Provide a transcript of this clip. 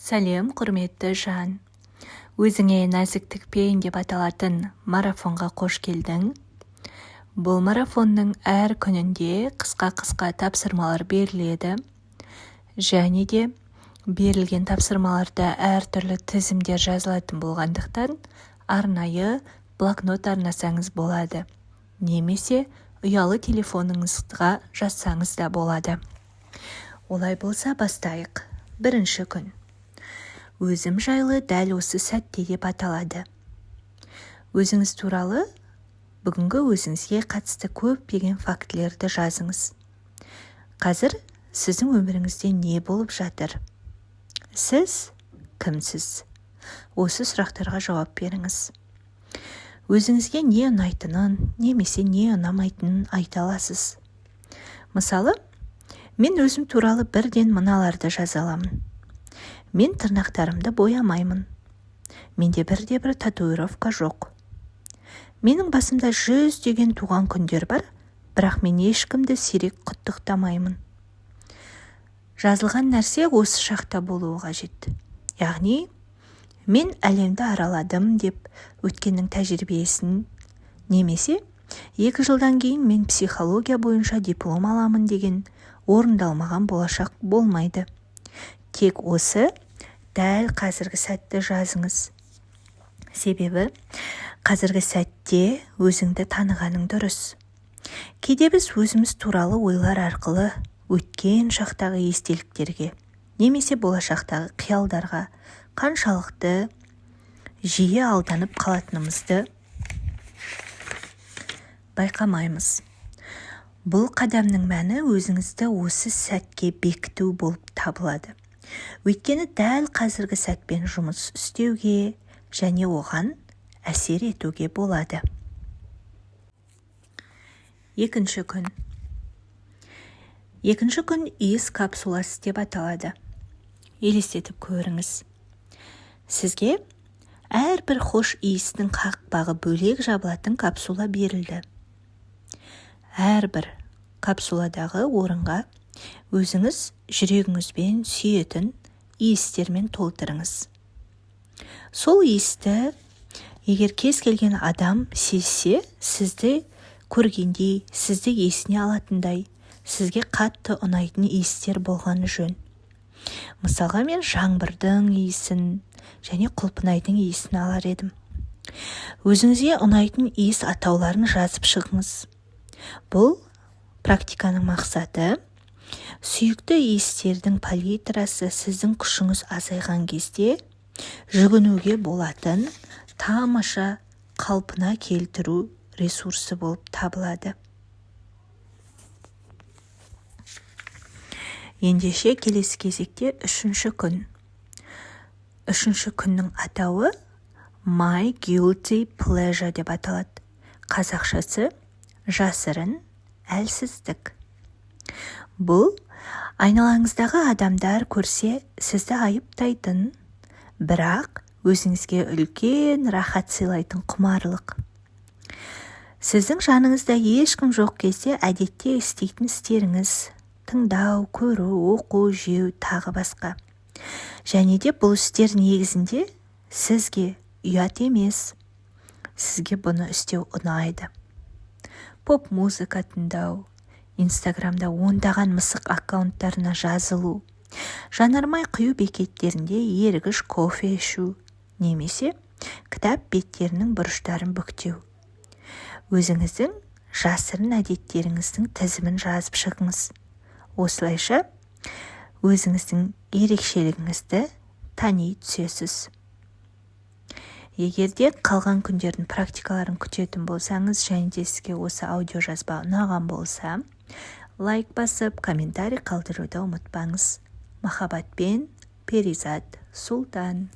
Сәлем, құрметті жан! Өзіңе нәзіктікпен деп аталатын марафонға қош келдің. Бұл марафонның әр күнінде қысқа-қысқа тапсырмалар беріледі. Және де берілген тапсырмаларда әртүрлі тізімдер жазылатын болғандықтан, арнайы блокнот арнасаңыз болады. Немесе ұялы телефоныңызға жазсаңыз да болады. Олай болса, бастайық. Бірінші күн. Өзім жайлы дәл осы сәтте деп аталады. Өзіңіз туралы, бүгінгі өзіңізге қатысты көптеген фактілерді жазыңыз. Қазір сіздің өміріңізде не болып жатыр? Сіз кімсіз? Осы сұрақтарға жауап беріңіз. Өзіңізге не ұнайтынын, немесе не ұнамайтынын айта аласыз. Мысалы, мен өзім туралы бірден мыналарды жаза аламын. Мен тырнақтарымды боямаймын. Менде бірде-бір татуировка жоқ. Менің басымда жүздеген туған күндер бар, бірақ мен ешкімді сирек құттықтамаймын. Жазылған нәрсе осы шақта болуы қажет. Яғни, мен әлемді араладым деп өткеннің тәжірибесін, немесе 2 жылдан кейін мен психология бойынша диплом аламын деген орындалмаған болашақ болмайды. Тек осы дәл қазіргі сәтті жазыңыз. Себебі қазіргі сәтте өзіңді танығаның дұрыс. Кейде біз өзіміз туралы ойлар арқылы өткен шақтағы естеліктерге немесе болашақтағы қиялдарға қаншалықты жиі алданып қалатынымызды байқамаймыз. Бұл қадамның мәні өзіңізді осы сәтке бекіту болып табылады. Өйткені дәл қазіргі сәтпен жұмыс істеуге және оған әсер етуге болады. Екінші күн. Екінші күн иіс капсуласы деп аталады. Елестетіп көріңіз. Сізге әрбір хош иістің қақпағы бөлек жабылатын капсула берілді. Әрбір капсуладағы орынға өзіңіз жүрегіңізбен сүйетін иістермен толтырыңыз. Сол иісті егер кез келген адам сезсе, сізді көргендей, сізді есіне алатындай, сізге қатты ұнайтын иістер болғаны жөн. Мысалға, мен жаңбырдың иісін және құлпынайдың иісін алар едім. Өзіңізге ұнайтын иіс атауларын жазып шығыңыз. Бұл практиканың мақсаты сүйікті иістердің палитрасы сіздің күшіңіз азайған кезде жүгінуге болатын тамаша қалпына келтіру ресурсы болып табылады. Ендеше келесі кезекте үшінші күн. Үшінші күннің атауы My Guilty Pleasure деп аталады. Қазақшасы жасырын әлсіздік. Бұл айналаңыздағы адамдар көрсе сізді айыптайтын, бірақ өзіңізге үлкен рахат сыйлайтын құмарлық. Сіздің жаныңызда ешкім жоқ кезде әдетте істейтін істеріңіз: тыңдау, көру, оқу, жеу, тағы басқа. Және де бұл істер негізінде сізге ұят емес. Сізге бұны істеу ұнайды. Поп музыка тыңдау, Инстаграмда ондаған мысық аккаунттарына жазылу, жанармай құю бекеттерінде ерігіш кофе ішу, немесе кітап беттерінің бұрыштарын бүктеу. Өзіңіздің жасырын әдеттеріңіздің тізімін жазып шығыңыз. Осылайша өзіңіздің ерекшелігіңізді тани түсесіз. Егер де қалған күндердің практикаларын күтетін болсаңыз, және де сізге осы аудиожазба ұнаған болса, лайк басып, комментарий қалдыруды ұмытпаңыз. Махаббатпен, Перизат Сұлтан.